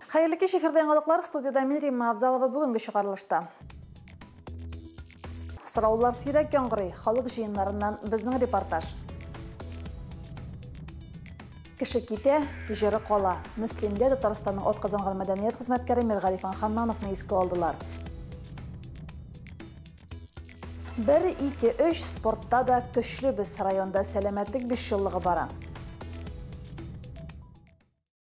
Хәерле кич, эфирда яңалыклар, студияда мин, Римма Авзалова, бүгенге чыгарылышта. Сораулар сирәк яңгырый, халык җыеннарыннан безнең репортаж. Кеше китә, җыры кала. Мөслимдә Татарстанның атказанган мәдәният хезмәткәре Миргалифан Ханнановны искә алдылар. 1, 2, 3 спортта да көчле без, районда сәламәтлек бишьеллыгы бара.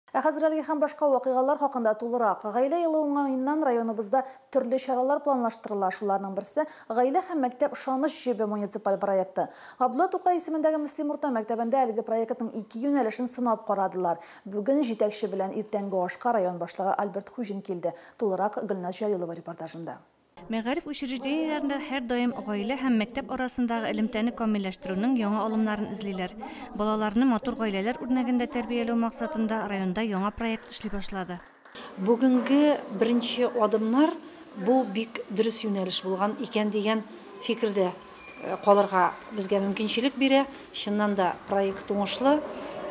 Ә хәзер әлеге һәм башка вакыйгалар хакында тулырак. Гаилә елы уңаеннан районыбызда төрле чаралар планлаштырыла. Шуларның берсе Гаилә һәм мәктәп ышаныч җебе муниципаль проекты. Габдулла Тукай исемендәге Мөслим урта мәктәбендә әлеге проектның ике юнәлешен сынап карадылар. Бүген җитәкче белән иртәнге ашка район башлыгы Альберт Хуҗин килде. Тулырак Гөлназ Җәлилова репортажында. Мәгариф учреждениеләрендә һәрдаим гаилә һәм мәктәп арасындагы элемтәне камилләштерүнең яңа алымнарын эзлиләр. Балаларны матур гаиләләр үрнәгендә тәрбияләү максатында районда яңа проект эшли башлады. Бүгенге беренче адымнар бу бик дөрес юнәлеш булган икән дигән фикердә калырга безгә мөмкинчелек бирә. Чыннан да проект уңышлы.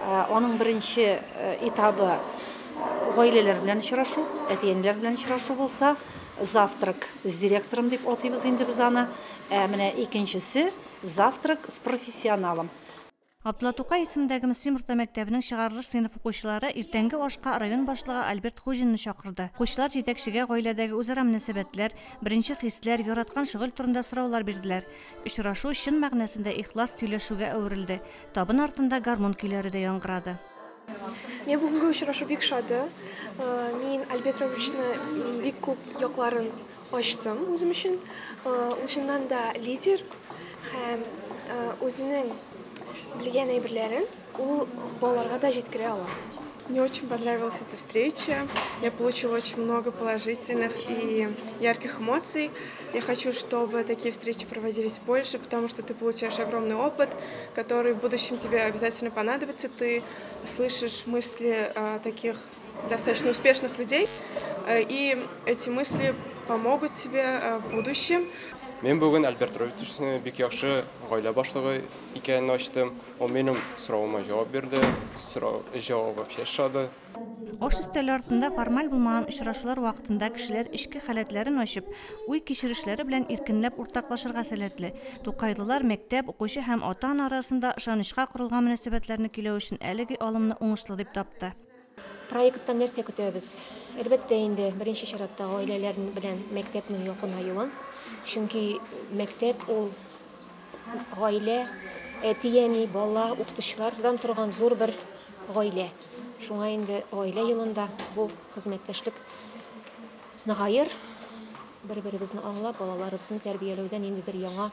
Аның беренче этабы гаиләләр белән очрашу, әти-әниләр белән очрашу булса, завтрак с директором дип атыйбыз инде без аны. Ә менә икенчесе завтрак с профессионалом. Габдулла Тукай исемендәге Мөслим урта мәктәбенең чыгарылыш сыйныф укучылары иртәнге ашка район башлыгы Альберт Хуҗинны чакырды. Укучылар җитәкчегә гаиләдәге үзара мөнәсәбәтләр, беренче хисләр, яраткан шөгыль турында сораулар бирделәр. Очрашу чын мәгънәсендә ихлас сөйләшүгә әверелде. Табын артында гармун көйләре дә яңгырады. Миңа бүгенге очрашу бик ошады. Мин Альберт Равиловичны бик күп якларын ачтым үзем өчен. Ул чыннан да лидер һәм үзенең белгән әйберләрен ул балаларга да җиткерә ала. Мне очень понравилась эта встреча. Я получила очень много положительных и ярких эмоций. Я хочу, чтобы такие встречи проводились больше, потому что ты получаешь огромный опыт, который в будущем тебе обязательно понадобится. Ты слышишь мысли таких достаточно успешных людей, и эти мысли помогут тебе в будущем. Мин бүген Альберт Равиловичны бик яхшы гаилә башлыгы икәнен ачтым. Ул минем соравыма җавап бирде. Сорау җавап вообще ошады. Аш өстәле артында формаль булмаган очрашулар вакытында кешеләр эчке халәтләрен ачып, уй кичерешләре белән иркенләп уртаклашырга сәләтле. Тукайлылар мәктәп, укучы һәм ата-ана арасында ышанычка корылган мөнәсәбәтләрне көйләү өчен әлеге алымны уңышлы дип тапты. Проекттан нәрсә көтәбез? Әлбәттә инде беренче чиратта гаиләләр белән мәктәпнең якынаюын. Чөнки мәктәп ул гаилә, әти-әни, бала, укытучылардан торган зур бер гаилә. Шуңа инде гаилә елында бу хезмәттәшлек ныгаер, бер-беребезне аңлап, балаларыбызны тәрбияләүдә ниндидер яңа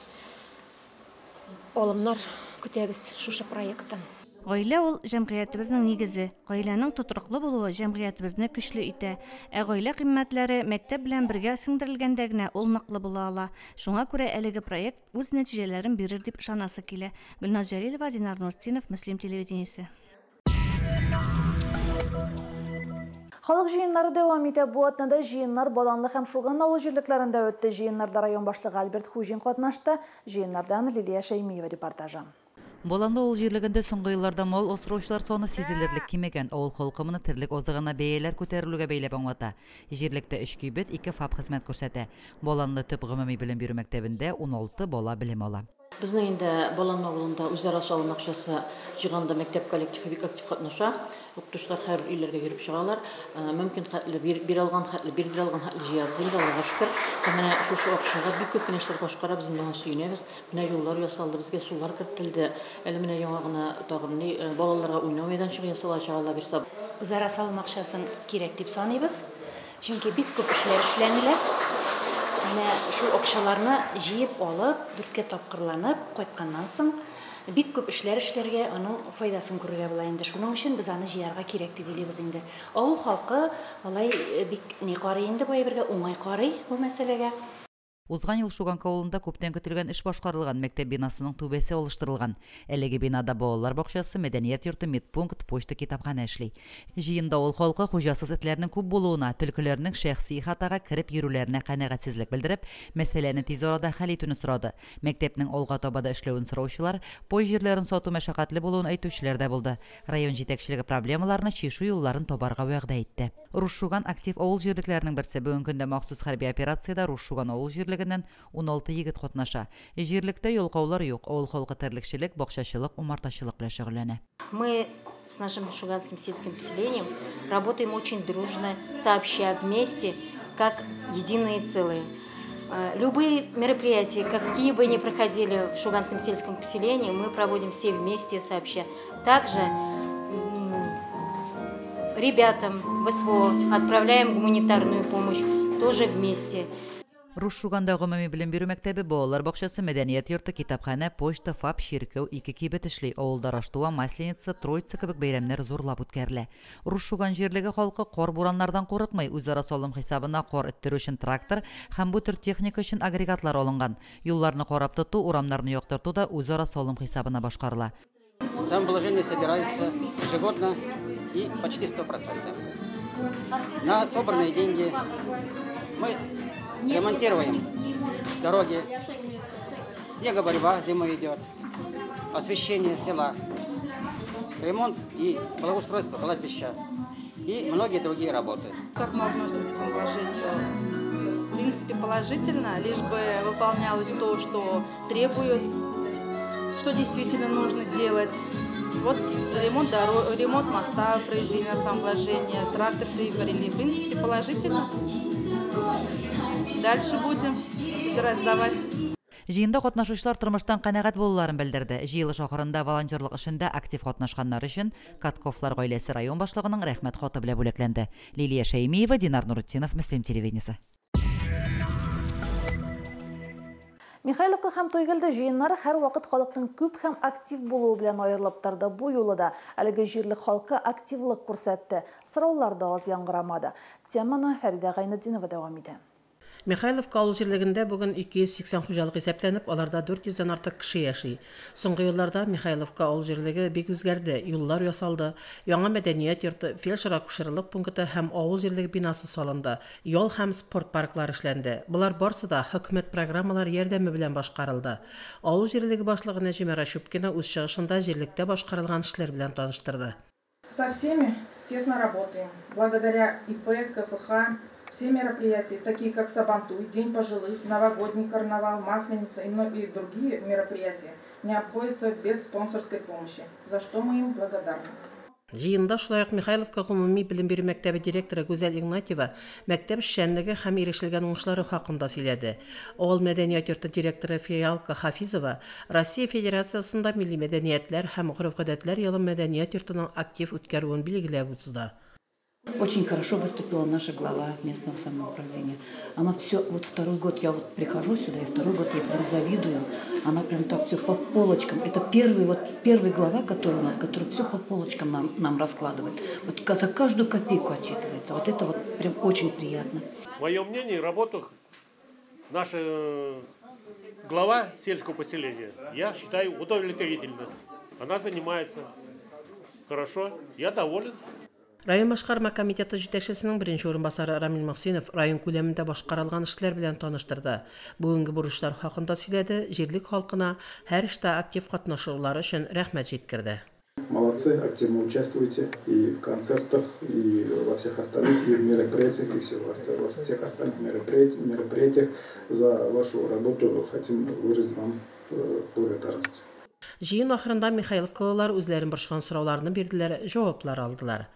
алымнар көтәбез шушы проекттан. Гаилә ул җәмгыятебезнең нигезе. Гаиләнең тотрыклы булуы җәмгыятебезне көчле итә. Ә гаилә кыйммәтләре мәктәп белән бергә сеңдерелгәндә генә ул ныклы була ала. Шуңа күрә әлеге проект үз нәтиҗәләрен бирер дип ышанасы килә. Гөлназ Җәлилова, Динар Нуртдинов, Мөслим телевидениесе. Халык җыеннары дәвам итә. Бу атнада җыеннар Баланлы һәм Шуган авыл җирлекләрендә үтте. Җыеннарда район башлыгы Альберт Хуҗин катнашты. Җыеннардан Лилия Шәймиева репортажы. Баланлы авыл җирлегендә соңгы елларда мал асраучылар саны сизелерлек кимегән. Авыл халкы моны терлек азыгына бәяләр күтәрелүгә бәйләп аңлата. Җирлектә 3 кибет, 2 ФАП хезмәт күрсәтә. Баланлы төп гомуми белем бирү мәктәбендә 16 бала белем ала. Безнең инде Баланлы авылында үзара салым акчасы җыйганда мәктәп коллективы бик актив катнаша. Укытучылар һәрбер өйләргә йөреп чыгалар. Мөмкин хәтле бир алган хәтле, бирдерә алган хәтле җыябыз инде, Аллага шөкер. Һәм менә шушы акчага бик күп кенә эшләр башкарабыз, инде аңа сөенәбез. Менә юллар ясалды, безгә сулар кертелде. Әле менә яңа гына тагын ни, балаларга уйнау мәйданчыгы ясалачак, Алла бирсә. Үзара салым акчасын кирәк дип саныйбыз. Чөнки бик күп эшләр эшләнелә. Менә шул акчаларны җыеп алып, дүрткә тапкырланып кайтканнан соң бик күп эшләр эшләргә, аның файдасын күрергә була инде. Шуның өчен без аны җыярга кирәк дип уйлыйбыз инде. Авыл халкы алай бик ни карый инде бу әйбергә, уңай карый бу мәсьәләгә. Узган ел Шуганка авылында күптән көтелгән эш башкарылган, мәктәп бинасының түбәсе алыштырылган. Әлеге бинада балалар бакчасы, мәдәният йорты, медпункт, почта, китапханә эшли. Җыенда авыл халкы хуҗасыз этләрнең күп булуына, төлкеләрнең шәхси ихатага кереп йөрүләренә канәгатьсезлек белдереп, мәсьәләне тиз арада хәл итүне сорады. Мәктәпнең алга таба да эшләвен сораучылар, пай җирләрен сату мәшәкатьле булуын әйтүчеләр дә булды. Район җитәкчелеге проблемаларны чишү юлларын табарга вәгъдә итте. Рус Шуган актив авыл җирлекләренең берсе. Бүгенге көндә махсус хәрби операциядә Рус Шуган авыл җирлегеннән 16 егет катнаша. Җирлектә ялкаулар юк. Авыл халкы терлекчелек, бакчачылык, умартачылык белән шөгыльләнә. Мы с нашим шуганским сельским поселением работаем очень дружно, сообща, вместе, как единые целые. Любые мероприятия, какие бы ни проходили в Шуганском сельском поселении, мы проводим все вместе, сообща. Также ребятам в СВО отправляем гуманитарную помощь тоже вместе. Рус Шуганда гомуми белем бирү мәктәбе, балалар бакчасы, мәдәният йорты, китапханә, почта, ФАП, чиркәү, ике кибет эшли. Авылда Раштуа, Масленица, Троица кебек бәйрәмнәр зурлап үткәрелә. Рус Шуган җирлеге халкы кар бураннардан курыкмый. Үзара салым хисабына кар эттерү өчен трактор һәм бу төр техника өчен агрегатлар алынган. Юлларны карап тоту, урамнарны яктырту да үзара салым хисабына башкарыла. Самовложение собирается ежегодно и почти 100%. На собранные деньги мы ремонтируем дороги, снегоборьба зимой идет, освещение села, ремонт и благоустройство кладбища и многие другие работы. Как мы относимся к самовложению? В принципе, положительно, лишь бы выполнялось то, что требуют, что действительно нужно делать. Вот ремонт моста произвели на самовложение, трактор приобрели. В принципе, положительно. Дальше будем собирать, сдавать. Җыенда катнашучылар тормыштан канәгать булуларын белдерде. Җыелыш ахырында волонтерлык эшендә актив катнашканнар өчен Катковлар гаиләсе район башлыгының рәхмәт хаты белән бүләкләнде. Лилия Шәймиева, Динар Нурутдинов, Мөслим телевидениесе. Михайловка һәм Тойгелде җыеннары һәр вакыт халыкның күп һәм актив булуы белән аерылып торды. Бу юлы да әлеге җирлек халкы активлык күрсәтте. Сораулар да аз яңгырамады. Теманы Фәридә Гайнетдинова дәвам итә. Михайловка авыл җирлегендә бүген 280 хуҗалык исәпләнеп, аларда 400дән артык кеше яши. Соңгы елларда Михайловка авыл җирлеге бик үзгәрде, юллар ясалды, яңа мәдәният йорты, фельдшер-акушерлык пункты һәм авыл җирлеге бинасы салынды, ял һәм спорт парклары эшләнде. Болар барсы да хөкүмәт программалары ярдәме белән башкарылды. Авыл җирлеге башлыгы Нәҗимә Рашупкина үз чыгышында җирлектә башкарылган эшләр белән таныштырды. Со всеми тесно работаем. Благодаря ИП, КФХ, все мероприятия, такие как Сабантуй, День пожилых, Новогодний карнавал, Масленица и многие другие мероприятия, не обходятся без спонсорской помощи, за что мы им благодарны. Җыенда шулай ук Михайловка гомуми белем бирү мәктәбе директоры Гүзәл Игнатьева мәктәп эшчәнлеге һәм ирешелгән уңышлары хакында сөйләде. Авыл мәдәният йорты директоры Фиалка Хафизова Россия Федерациясендә милли мәдәниятләр һәм гореф-гадәтләр елын мәдәният йортының актив үткәрүен билгеләп узды. Очень хорошо выступила наша глава местного самоуправления. Она все, вот второй год я вот прихожу сюда, и второй год я прям завидую. Она прям так все по полочкам. Это первый глава, который у нас, который все по полочкам нам раскладывает. Вот за каждую копейку отчитывается. Вот это вот прям очень приятно. Мое мнение, работу наша глава сельского поселения, я считаю, удовлетворительно. Она занимается хорошо, я доволен. Район башкарма комитеты җитәкчесенең беренче урынбасары Рамил Мөхсинов район күләмендә башкарылган эшләр белән таныштырды. Бүгенге бурычлар хакында сөйләде, җирлек халкына һәр эштә актив катнашулары өчен рәхмәт җиткерде. Молодцы, активно участвуйте и в концертах, и во всех остальных, и в мероприятиях, и во всех остальных мероприятиях. За вашу работу хотим выразить вам благодарность. Җыен ахырында Михайловкалылар үзләрен борчыган сорауларны бирделәр, җаваплар алдылар.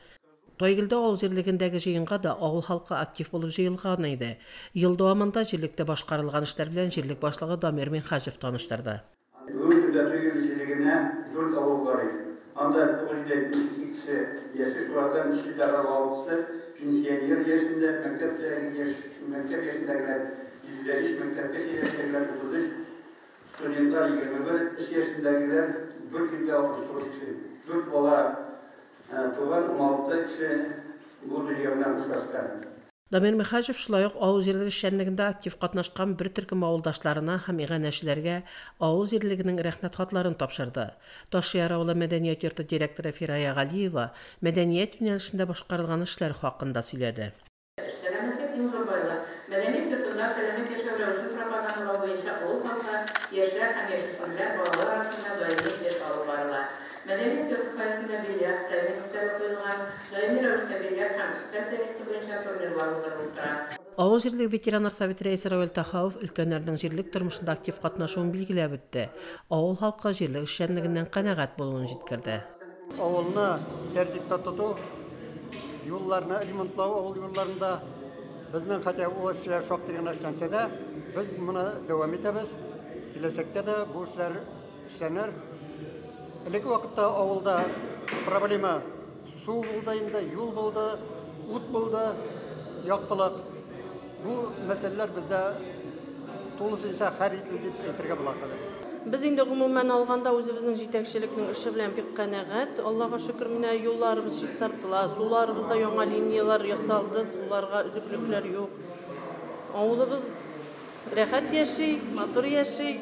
Тойгелде авыл җирлегендәге җыенга да авыл халкы актив булып җыелган иде. Ел дәвамында җирлектә башкарылган эшләр белән җирлек башлыгы Дамир Минхаҗев таныштырды. Бүгенге көндә Тойгелде җирлегенә 4 авыл бар иде. Анда 972 кеше яши, шулардан 346-сы пенсионер яшендә, мәктәп яшендәгеләр 103, мәктәпкәчә яшьтәгеләр 33, студентлар 21, эш яшендәгеләр 469 кеше. 4 бала туган, 16 кеше бу дөнья белән хушлашкан. Дамир Михаҗев шулай ук авыл җирлеге эшчәнлегендә актив катнашкан бер төркем авылдашларына һәм иганәчеләргә авыл җирлегенең рәхмәт хатларын тапшырды. Ташъяр авылы мәдәният йорты директоры Фирая Галиева мәдәният юнәлешендә башкарылган эшләр хакында сөйләде. Сәламәтлек иң зур байлык. Мәдәният йортында сәламәт яшәү рәвешен пропагандалау буенча авыл халкы, яшьләр һәм яшүсмерләр, балалар арасында даими эш алып барыла. Мәдәният йорты фойесында бильярд, теннис өстәле куелган, даими рәвештә бильярд һәм өстәл теннисы буенча турнирлар уздырылып тора. Авыл җирлеге ветераннар советы рәисе Равил Тахауов өлкәннәрнең җирлек тормышында актив катнашуын билгеләп үтте. Авыл халкы җирлек эшчәнлегеннән канәгать булуын җиткерде. Авылны тәртиптә тоту, юлларны ремонтлау авыл юлларында безнең хәтта ул эшләр шактый гына эшләнсә дә, без моны дәвам итәбез. Киләчәктә дә бу эшләр эшләнер. Элекке вакытта авылда проблема су булды инде, юл булды, ут булды, яктылык. Бу мәсьәләләр бездә тулысынча хәл ителде дип әйтергә була хәзер. Без инде гомумән алганда үзебезнең җитәкчелекнең эше белән бик канәгать. Аллага шөкер, менә юлларыбыз чистартыла, суларыбызда яңа линиялар ясалды, суларга өзеклекләр юк. Авылыбыз рәхәт яши, матур яши.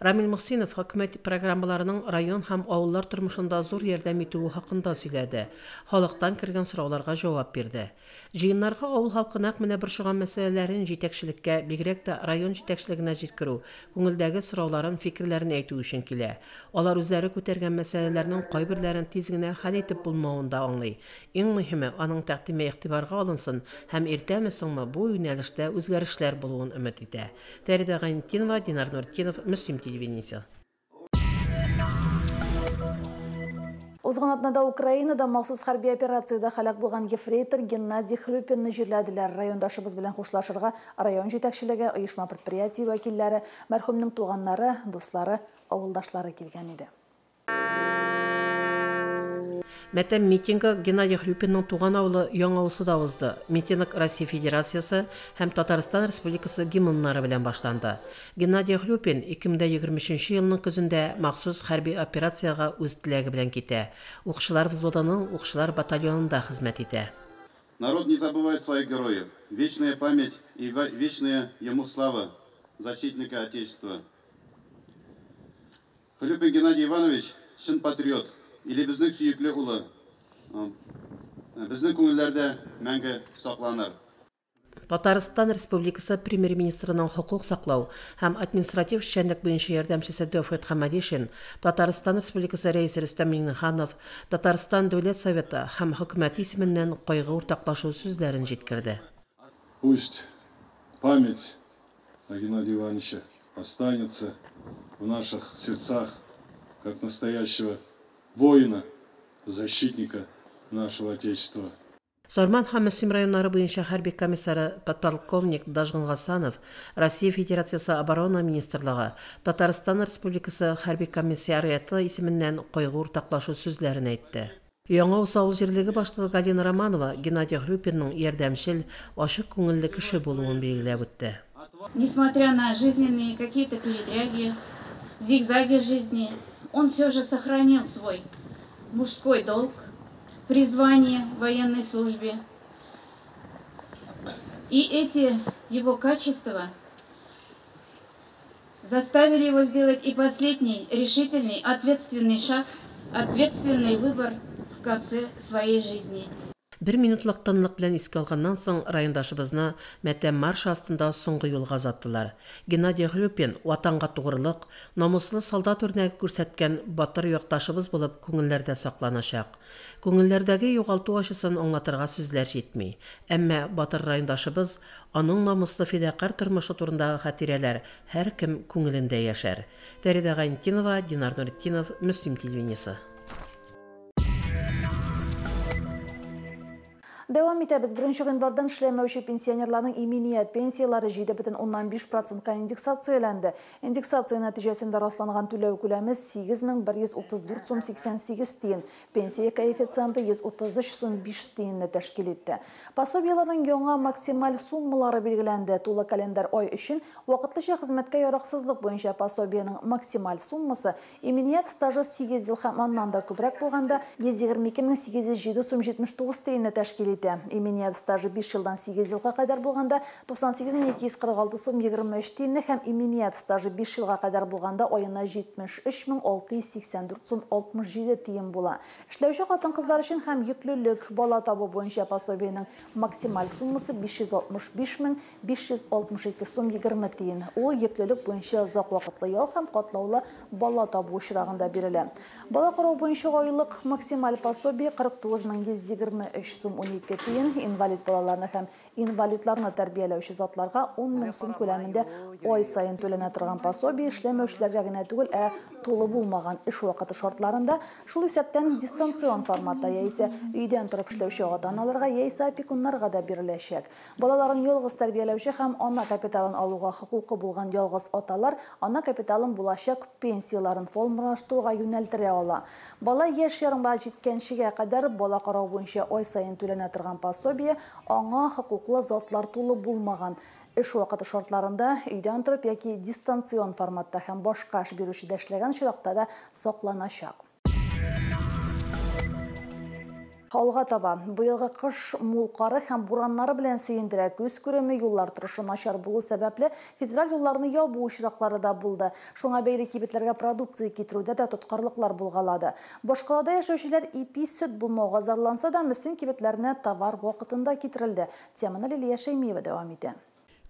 Рамил Мөхсинов хөкүмәт программаларының район һәм авыллар тормышында зур ярдәм итүе хакында сөйләде. Халыктан кергән сорауларга җавап бирде. Җыеннарга авыл халкы нәкъ менә борчыган мәсьәләләрен җитәкчелеккә, бигрәк тә район җитәкчелегенә җиткерү, күңелдәге сорауларын, фикерләрен әйтү өчен килә. Алар үзләре күтәргән мәсьәләләрнең кайберләрен тиз генә хәл итеп булмавын да аңлый. Иң мөһиме, аның тәкъдиме игътибарга алынсын һәм иртәме-соңмы бу юнәлештә үзгәрешләр булуын өмет итә. Фәридә Гайнетдинова, Динар Нуртдинов, Мөслим телевидениесе. Узган атнада Украинада махсус хәрби операциядә һәлак булган ефрейтор Геннадий Хлюпинны җирләделәр. Райондашыбыз белән хушлашырга район җитәкчелеге, оешма предприятие вәкилләре, мәрхүмнең туганнары, дуслары, авылдашлары килгән иде. Мәтәм митингы Геннадий Хлюпинның туган авылы Яңавылсыда узды. Митинг Россия Федерациясе һәм Татарстан Республикасы гимннары белән башланды. Геннадий Хлюпин 2023 елның көзендә махсус хәрби операциягә үз теләге белән китә. Укчылар взводының укчылар батальонында хезмәт итә. Народ не забывает своих героев. Вечная память и вечная ему слава защитника Отечества. Хлюпин Геннадий Иванович чын патриот. Илебезнең сөекле улы, безнең күңелләрдә мәңге сакланыр. Татарстан Республикасы Премьер-министрының хокук саклау һәм административ эшчәнлек буенча ярдәмчесе Тәүфыйк Хәмәдишин, Татарстан Республикасы Рәисе Рөстәм Миңнеханов, Татарстан Дәүләт Советы һәм Хөкүмәте исеменнән кайгы уртаклашу сүзләрен җиткерде. Пусть память о Геннадии Ивановиче останется в наших сердцах как настоящего воина, защитника нашего Отечества. Сарман һәм Мөслим районнары буенча хәрби комиссары подполковник Дажгын Гасанов, Россия Федерациясе Оборона министрлыгы, Татарстан Республикасы хәрби комиссариаты исеменнән кайгы уртаклашу сүзләрен әйтте. Яңа Усал җирлеге башлыгы Галина Романова Геннадий Хлюпинның ярдәмчел, ачык күңелле кеше булуын билгеләп үтте. Несмотря на жизненные какие-то передряги, зигзаги жизни, он все же сохранил свой мужской долг, призвание в военной службе. И эти его качества заставили его сделать и последний решительный, ответственный шаг, ответственный выбор в конце своей жизни. Бер минутлык тынлык белән искә алганнан соң райондашыбызны мәтәм маршы астында соңгы юлга озаттылар. Геннадий Хлюпин ватанга тугрылык, намуслы солдат үрнәге күрсәткән батыр якташыбыз булып күңелләрдә сакланачак. Күңелләрдәге югалту ачысын аңлатырга сүзләр җитми. Әмма батыр райондашыбыз аның намуслы фидакарь тормышы турындагы хатирәләр һәркем күңелендә яшәр. Фәридә Гайнетдинова, Динар Нуретдинов, Мөслим телевидениесе. Дәвам итәбез. 1 гыйнвардан эшләмәүче пенсионерларның иминият пенсияләре 7,5%-ка индексацияләнде. Индексация нәтиҗәсендә расланган түләү күләме 8134 сум 88 тиен, пенсия коэффициенты 133 сум 5 тиенне тәшкил итте. Пособиеләрнең яңа максималь суммалары билгеләнде. Тулы календарь ай өчен вакытлыча хезмәткә яраксызлык буенча пособиенең максималь суммасы иминият стажы 8 ел һәм аннан да күбрәк булганда 122 807 сум 79 тиенне тәшкил. итә. Иминият стажы 5 елдан 8 елга кадәр булганда 98 246 сум 23 тиенне һәм иминият стажы 5 елга кадәр булганда аена 73 684 сум 67 тиен була. Эшләүче хатын-кызлар өчен һәм йөклелек, бала табу буенча пособиенең максималь суммасы 565 562 сум 20 тиен. Ул йөклелек буенча озак вакытлы ял һәм катлаулы бала табу очрагында бирелә. Бала карау буенча айлык максималь пособие 49 123 сум 12 тиен. Инвалид балаларны һәм инвалидларны тәрбияләүче затларга 10 мең сум күләмендә ай саен түләнә торган пособие эшләмәүчеләргә генә түгел, ә тулы булмаган эш вакыты шартларында, шул исәптән дистанцион форматта яисә өйдән торып эшләүче ата-аналарга яисә опекуннарга да биреләчәк. Балаларын ялгыз тәрбияләүче һәм ана капиталын алуга хокукы булган ялгыз аталар ана капиталын булачак пенсияларын формалаштыруга юнәлдерә ала. Бала яшь ярымга җиткәнчегә кадәр бала карау буенча ай саен түләнә торган пособие аңа хокуклы затлар тулы булмаган эш вакыты шартларында өйдән торып яки дистанцион форматта һәм башка эш бирүчедә эшләгән очракта да сакланачак. Алга таба. Быелгы кыш мул кары һәм бураннары белән сөендерә. Күз күреме, юллар торышы начар булу сәбәпле федераль юлларны ябу очраклары да булды. Шуңа бәйле кибетләргә продукция китерүдә дә тоткарлыклар булгалады. Башкалада яшәүчеләр ипи, сөт булмауга зарланса да, Мөслим кибетләренә товар вакытында китерелде. Теманы Лилия Шәймиева дәвам итә.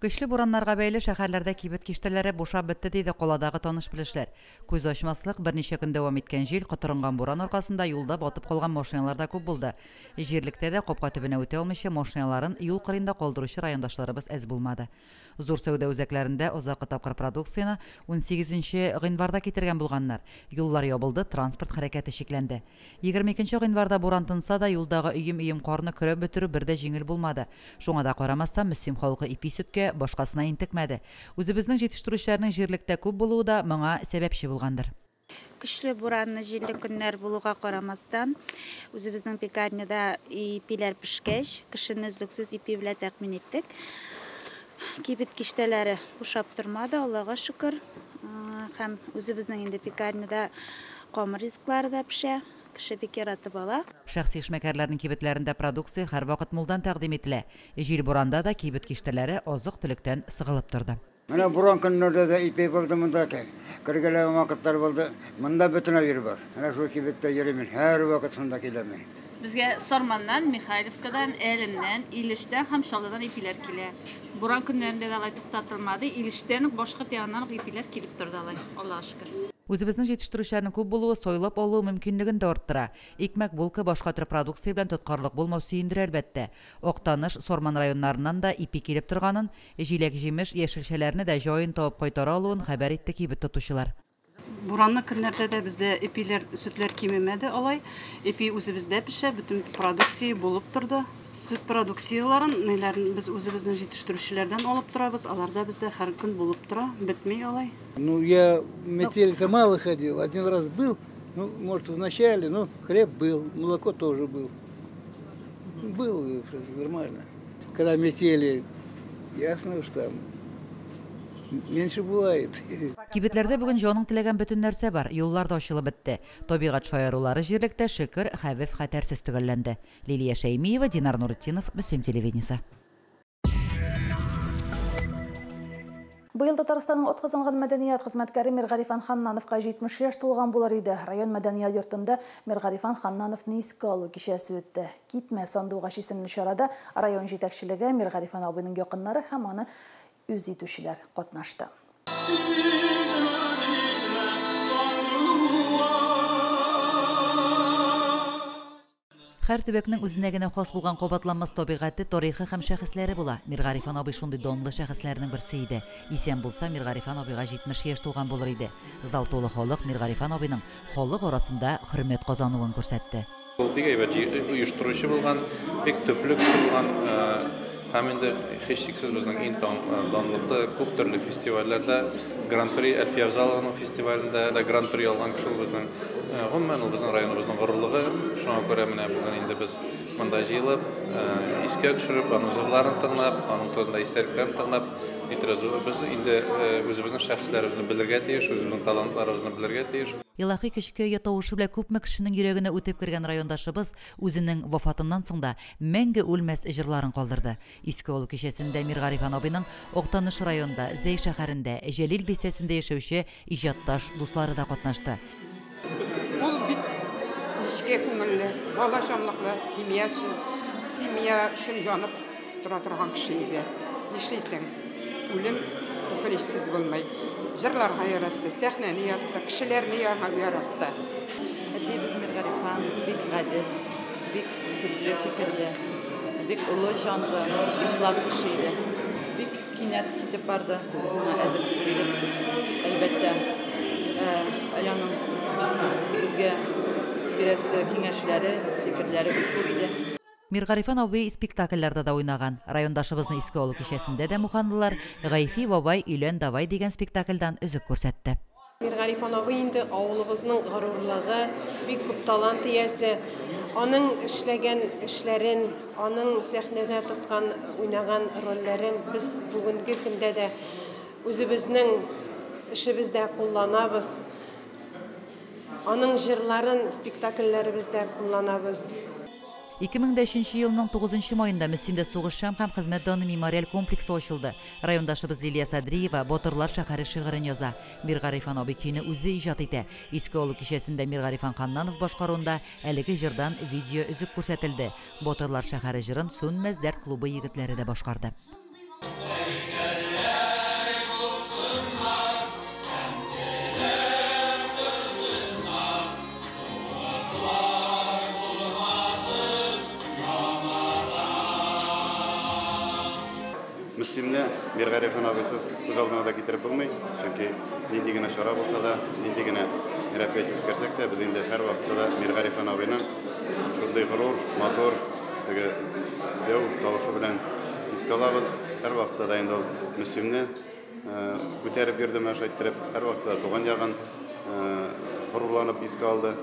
Көчле бураннарга бәйле шәһәрләрдә кибет киштәләре бушап бетте, диде каладагы таныш-белешләр. Күз ачмаслык берничә көн дәвам иткән җил, котырынган буран аркасында юлда батып калган машиналар да күп булды. Җирлектә дә капка төбенә үтә алмыйча машиналарын юл кырыенда калдыручы райондашларыбыз әз булмады. Зур сәүдә үзәкләрендә азакы тапкыр продукцияне 18 гыйнварда китергән булганнар. Юллар ябылды, транспорт хәрәкәте чикләнде. 22 гыйнварда буран тынса да, юлдагы өем-өем карны көрәп бетерү бер дә җиңел булмады. Шуңа да карамастан, Мөслим халкы ипи, сөткә, башкасына интекмәде. Үзебезнең җитештерүчеләрнең җирлектә күп булуы да моңа сәбәпче булгандыр. Көчле буранлы, җилле көннәр булуга карамастан, үзебезнең пекарняда ипиләр пешкәч, кешене өзлексез ипи белән тәэмин иттек. Кибет киштәләре бушап тормады, Аллага шөкер. Һәм үзебезнең инде пекарняда камыр ризыклары да пешә, кеше бик яратып ала. Шәхси эшмәкәрләрнең кибетләрендә продукция һәрвакыт мулдан тәкъдим ителә. Җил-буранда да кибет киштәләре азык-төлектән сыгылып торды. Менә буран көннәрдә дә ипи булды монда, кергәләгән вакытлар булды. Монда бөтен әйбер бар. Менә шул кибеттә йөрим мин, һәрвакыт шунда киләм мин. Безгә Сарманнан, Михайловкадан, Әлемнән, Илештән һәм Чаллыдан ипиләр килә. Буран көннәрендә дә алай туктатылмады. Илештән үк, башкорт ягыннан ук ипиләр килеп торды алай. Аллага шөкер. Үзебезнең җитештерүчеләрнең күп булуы сайлап алу мөмкинлеген дә арттыра. Икмәк, булка, башка төр продукция белән тоткарлык булмау сөендерә, әлбәттә. Актаныш, Сарман районнарыннан да ипи килеп торганын, җиләк-җимеш, яшелчәләрне дә җаен табып кайтара алуын хәбәр итте кибет тотучылар. Буранлы көннәрдә дә бездә ипиләр, сөтләр кимемәде алай. Ипи үзебездә пешә, бөтен продукция булып торды. Сөт продукцияларын, ниләрен без үзебезнең җитештерүчеләрдән алып торабыз. Алар да бездә һәр көн булып тора, бетми алай. Ну, я в метель-то мало ходил. Один раз был, ну, может, в начале, но хлеб был, молоко тоже был. Был, нормально. Когда метели, ясно, что там меньше бывает. Кибетләрдә бүген җаның теләгән бөтен нәрсә бар. Юллар да ачылып бетте. Табигать шаярулары җирлектә, шөкер, хәвеф хәтәрсез төгәлләнде. Лилия Шәймиева, Динар Нуретдинов, Мөслим телевидениесе. Быел Татарстанның атказанган мәдәният хезмәткәре Миргарифан Ханнановка 70 яшь тулган булыр иде. Район мәдәният йортында Миргарифан Ханнановны искә алу кичәсе үтте. Китмә сандугач исемле чарада район җитәкчелеге, Миргарифан абыйның якыннары һәм аны үз итүчеләр катнашты. Һәр төбәкнең үзенә генә хас булган кабатланмас табигате, тарихы һәм шәхесләре була. Миргарифан абый шундый данлы шәхесләрнең берсе иде. Исән булса, Миргарифан абыйга 70 яшь тулган булыр иде. Зал тулы халык Миргарифан абыйның халык арасында хөрмәт казануын күрсәтте. Ул бик әйбәт оештыручы булган, бик төпле кеше булган, һәм инде һичшиксез безнең иң данлыклы күп төрле фестивальләрдә Гран-при, Әлфия Авзалованың фестивалендә дә Гран-при алган кеше ул безнең. Гомумән, ул безнең районыбызның горурлыгы. Шуңа күрә менә бүген инде без монда җыелып, искә төшереп, аның җырларын тыңлап, аның турында истәлекләрен тыңлап, Без инде үзебезнең шәхесләребезне белергә тиеш, үзебезнең талантларыбызны белергә тиеш. Илаһи көчкә ия тавышы белән күпме кешенең йөрәгенә үтеп кергән райондашыбыз үзенең вафатыннан соң да мәңге үлмәс җырларын калдырды. Искә алу кичәсендә Миргарифан абыйның Актаныш районында, Зәй шәһәрендә, Җәлил бистәсендә яшәүче иҗатташ дуслары да катнашты. Ул бик нечкә күңелле, бала җанлыклы, семья өчен янып тора торган кеше иде. Нишлисең? Үлем үкенечсез булмый. Җырларга яратты, сәхнәне яратты, кешеләрне яратты. Әтиебез Миргарифан бик гадел, бик төпле фикерле, бик олы җанлы, ихлас кеше иде. Бик кинәт китеп барды, без моңа әзер түгел идек. Әлбәттә, әле аның безгә бирәсе киңәшләре, фикерләре бик күп иде. Миргарифан абый спектакльләрдә дә уйнаган. Райондашыбызны искә алу кичәсендә дә муханлылар Гайфи бабай өйлән давай дигән спектакльдан өзек күрсәтте. Миргарифан абый инде авылыбызның горурлыгы, бик күп талант иясе. Аның эшләгән эшләрен, аның сәхнәдә тоткан, уйнаган рольләрен без бүгенге көндә дә үзебезнең эшебездә кулланабыз. Аның җырларын спектакльләребездә кулланабыз. 2003 елның 9 майында Мөслимдә сугышчан һәм хезмәт даны мемориаль комплексы ачылды. Райондашыбыз Лилия Садриева Батырлар шәһәре шигырен яза. Миргарифан абый көйне үзе иҗат итә. Искә алу кичәсендә Миргарифан Ханнанов башкаруында әлеге җырдан видео өзек күрсәтелде. Батырлар шәһәре җырын Сүнмәс дәрт клубы егетләре дә башкарды. Мөслимне Миргарифан абыйсыз күз алдына да китереп булмый, чөнки нинди генә чара булса да, нинди генә мероприятие үткәрсәк тә, без инде һәрвакытта да Миргарифан абыйның шундый горур, матур, теге дәү тавышы белән искә алабыз. Һәрвакытта да инде ул Мөслимне күтәреп йөрде, менә шулай иттереп, һәрвакытта да туган ягын горурланып искә алды.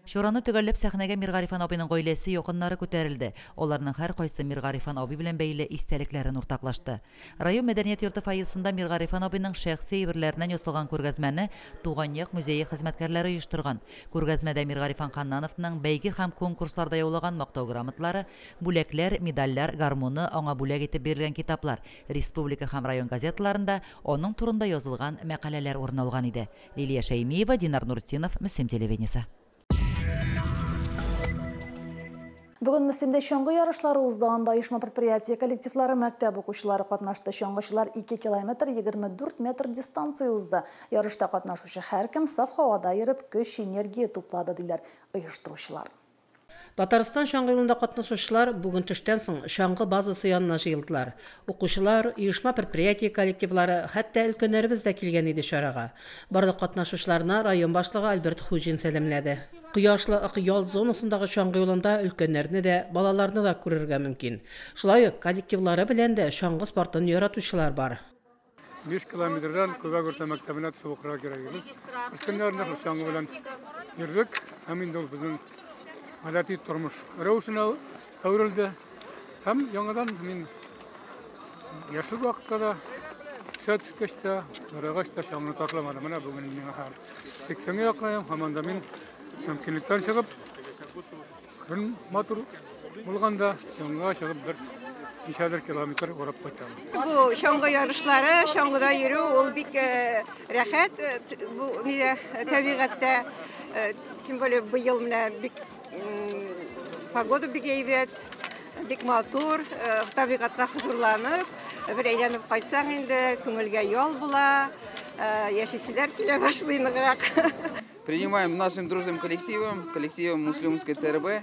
Чараны төгәлләп сәхнәгә Миргарифан абыйның гаиләсе, якыннары күтәрелде. Аларның һәркайсы Миргарифан абый белән бәйле истәлекләрен уртаклашты. Район мәдәният йорты фойесында Миргарифан абыйның шәхси әйберләреннән ясалган күргәзмәне Туган як музее хезмәткәрләре оештырган. Күргәзмәдә Миргарифан Ханнановның бәйге һәм конкурсларда яулаган мактау грамоталары, бүләкләр, медальләр, гармоны, аңа бүләк итеп бирелгән китаплар, республика һәм район газеталарында аның турында язылган мәкаләләр урын алган иде. Лилия Шәймиева, Динар Нуртдинов, Мөслим телевидениесе. Бүген Мөслимдә чаңгы ярышлары узды. Анда оешма предприятие коллективлары, мәктәп укучылары катнашты. Чаңгычылар 2 километр 24 метр дистанция узды. Ярышта катнашучы һәркем саф һавада йөреп, көч, энергия туплады, диләр оештыручылар. Татарстан чаңгы юлында катнашучылар бүген төштән соң чаңгы базасы янына җыелдылар. Укучылар, оешма предприятие коллективлары, хәтта өлкәннәребез дә килгән иде чарага. Барлык катнашучыларны район башлыгы Альберт Хуҗин сәламләде. Кояшлы Ак ял зонасындагы чаңгы юлында өлкәннәрне дә, балаларны да күрергә мөмкин. Шулай ук коллективлары белән дә чаңгы спортын яратучылар бар. 5 километрдан Күбәк урта мәктәбенә төшеп укырга кирәк иде. Кыш көннәрендә шул чаңгы белән йөрдек, һәм инде ул безнең гадәти тормыш рәвешенә әверелде. Һәм яңадан мин яшьлек вакытта да, үсә төшкәч тә, карагач та чаңгыны ташламадым. Менә бүген миңа хәзер 80-гә якынаем, һәм анда мин мөмкинлектән чыгып, көн матур булганда чаңгыга чыгып бер ничәдер километр урап кайтам. Бу чаңгы ярышлары, чаңгыда йөрү ул бик рәхәт, бу нидә табигатьтә, тем более быел менә бик погода бик әйбәт, бик матур, табигатька хозурланып, бер әйләнеп кайтсаң инде күңелгә ял була, яшиселәр килә башлый ныграк. Принимаем нашим дружным коллективом, коллективом Муслимской ЦРБ,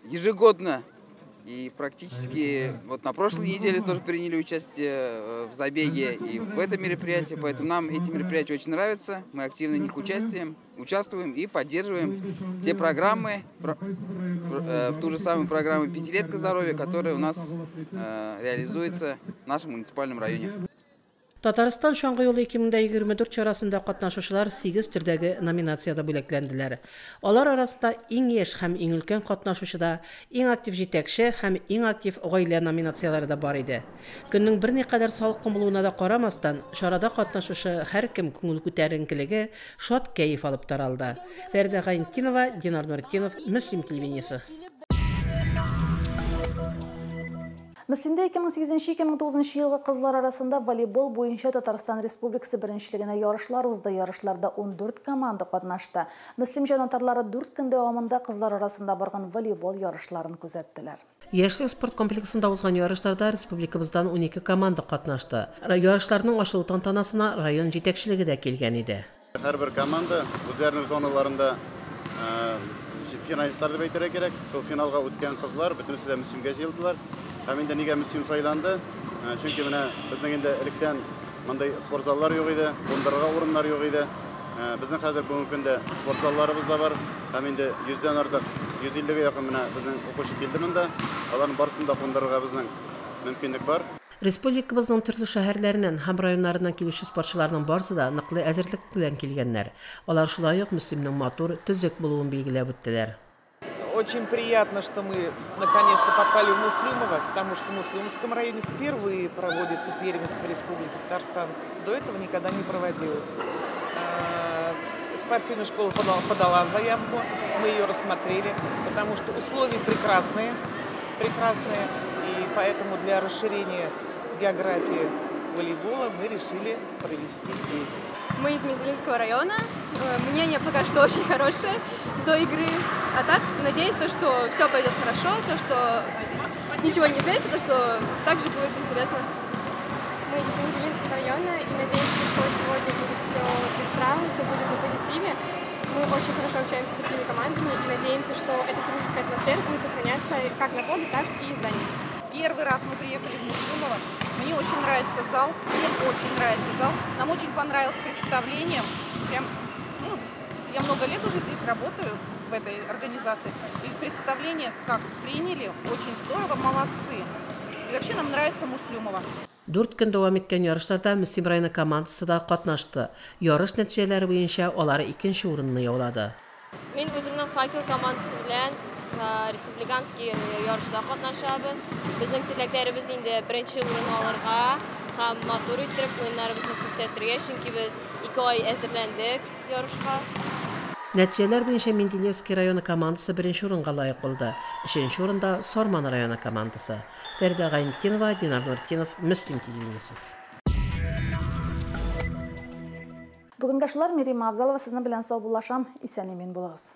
ежегодно. И практически вот на прошлой неделе тоже приняли участие в забеге и в этом мероприятии. Поэтому нам эти мероприятия очень нравятся. Мы активно в них участвуем и поддерживаем те программы, в ту же самую программу «Пятилетка здоровья», которая у нас реализуется в нашем муниципальном районе. Татарстан чаңгы юлы 2024 чарасында катнашучылар 8 төрдәге номинациядә бүләкләнделәр. Алар арасында иң яшь һәм иң өлкән катнашучы да, иң актив җитәкче һәм иң актив гаилә номинацияләре дә бар иде. Көннең берникадәр салкын булуына да карамастан, чарада катнашучы һәркем күңел күтәренкелеге, шат кәеф алып таралды. Фәридә Гайнетдинова, Динар Нуретдинов, Мөслим телевидениесе. Мөслимдә 2008-2009 елгы кызлар арасында волейбол буенча Татарстан Республикасы беренчелегенә ярышлар узды. Ярышларда 14 команда катнашты. Мөслим җанатарлары 4 көн дәвамында кызлар арасында барган волейбол ярышларын күзәттеләр. Яшьлек спорт комплексында узган ярышларда республикабыздан 12 команда катнашты. Ярышларның ачылу тантанасына район җитәкчелеге дә килгән иде. Һәрбер команда үзләренең зоналарында финалистлар дип әйтергә кирәк. Шул финалга үткән кызлар бөтенесе дә Мөслимгә җыелдылар. Һәм инде нигә Мөслим сайланды? Чөнки менә безнең инде электән мондый спорт заллар юк иде, кундырырга урыннар юк иде. Безнең хәзер бүгенге көндә спорт залларыбыз да бар. Һәм инде 100дән артык, 150гә якын менә безнең укучы килде монда. Аларның барысын да кундырырга безнең мөмкинлек бар. Республикабызның төрле шәһәрләреннән һәм районнарыннан килүче спортчыларның барысы да ныклы әзерлек белән килгәннәр. Алар шулай ук Мөслимнең матур, төзек булуын билгеләп үттеләр. Очень приятно, что мы наконец-то попали в Муслюмово, потому что в Муслюмовском районе впервые проводится первенство Республики Татарстан. До этого никогда не проводилось. Спортивная школа подала заявку, мы ее рассмотрели, потому что условия прекрасные, прекрасные, и поэтому для расширения географии волейбола мы решили провести здесь. Мы из Мензелинского района. Мнение пока что очень хорошее до игры. А так, надеюсь, то, что все пойдет хорошо, то, что ничего не изменится, то, что также будет интересно. Мы из Мензелинского района и надеемся, что сегодня будет все без травм, все будет на позитиве. Мы очень хорошо общаемся с другими командами и надеемся, что эта дружеская атмосфера будет сохраняться как на поле, так и за ним. Первый раз мы приехали в Муслюмово. Мне очень нравится зал, всем очень нравится зал. Нам очень понравилось представление. Прям, ну, я много лет уже здесь работаю, в этой организации. И представление как приняли, очень здорово, молодцы. И вообще нам нравится Муслюмово. 4 көн дәвам иткән ярышларда Мөслим районы командасы да катнашты. Ярыш нәтиҗәләре буенча алар икенче урынны яулады. Мин үземнең Факел командасы белән республиканский ярышта катнашабыз. Безнең теләкләребез инде беренче урын алырга һәм матур иттереп уеннарыбызны күрсәтергә, чөнки без 2 ай әзерләндек ярышка. Нәтиҗәләр буенча Менделеевский районы командасы беренче урынга лаек булды. Өченче урында Сарман районы командасы. Фәридә Гайнетдинова, Динар Нуретдинов, Мөслим телевидениесе. Бүгенгә шулар. Мирима Авзалова сезнең белән саубуллашам. Исән-имин булыгыз.